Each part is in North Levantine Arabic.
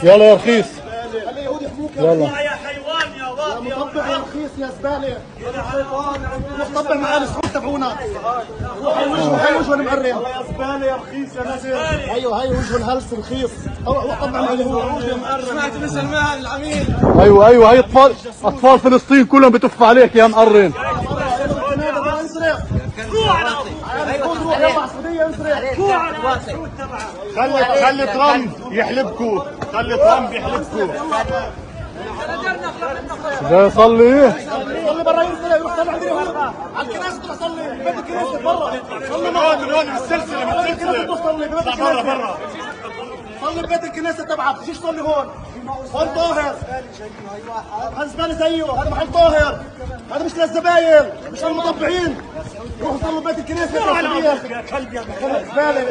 يلا يا رخيص. خلي اليهود يحموك يا يلا. رخيص. يا حيوان يا يا واطي يا مطبع يا رخيص يا زباله. روح طبع مع ال سعود تبعونا. روح هي وجهه، هي وجهه المقرن. يا زبالة يا رخيص يا نزل. ايوه، هي وجهه الهلس رخيص. روح طبع مع اليهود. سمعت بن سلمان العميل. ايوه، هي اطفال فلسطين كلهم بتف عليك يا مقرن. انسرق. روح على أبوك. روح يلا على السعوديه، انسرق. روح على السعود تبعك. خلي ترامب يحلبكو، خلي ترامب يحلبكو. جاي صلي. صلي برا، ينسرق. روح صلي عند اليهود على الكنيسه، تروح صلي ببيت الكنيسه برا، صلي من هون، من هون، بالسلسلة، ببيت الكنيسه. بالسلسلة. تروح صلي ببيت اطلع برا. الكنيسه. برا. صلي ببيت الكنيسه تبعك، تجيش صلي هون. هون طاهر، هذا زباله زيه. هذا محل طاهر، هذا مش للزبايل، مش للمطبعين. روحوا صلوا ببيت الكنيسه. روح على يا أبوك يا كلب يا زباله.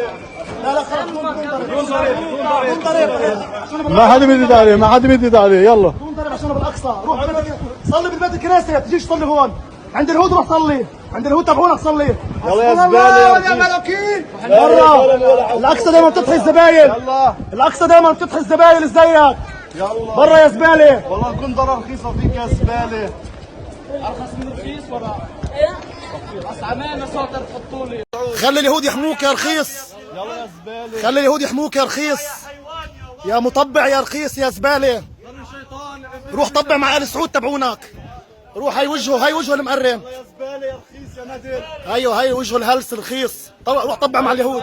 لا لا، خلص، بدون ضرب، بدون ضرب، عشان ما حدا بيزيد عليه، ما حدا بيزيد عليه، يلا. بدون ضرب، عشان بالاقصى. روح صلي بالبيت الكنيسه، تجيش تصلي هون عند اليهود. روح صلي عند اليهود تبعونك، صلي. يلا يا زبالة يا يا رخيص. ملوكين برا. الاقصى دايما بتطحي الزبايل. يلا. الاقصى دايما بتطحي الزبايل زيك. يلا. برا يا زباله. والله الكندرة رخيصة فيك يا زبالة. ارخص من رخيص ولا بس عمامه صوت تحطوا لي. خلي اليهود يحموك يا رخيص. يلا يا زبالة. خلي اليهود يحموك يا رخيص، يا مطبع يا رخيص يا زباله. روح طبع مع ال سعود تبعونك. روح، هي وجهه، هي وجهه المقرن. يا زبالة يا رخيص يا ندل. ايوه، هي وجهه الهلس رخيص. روح طبع مع اليهود.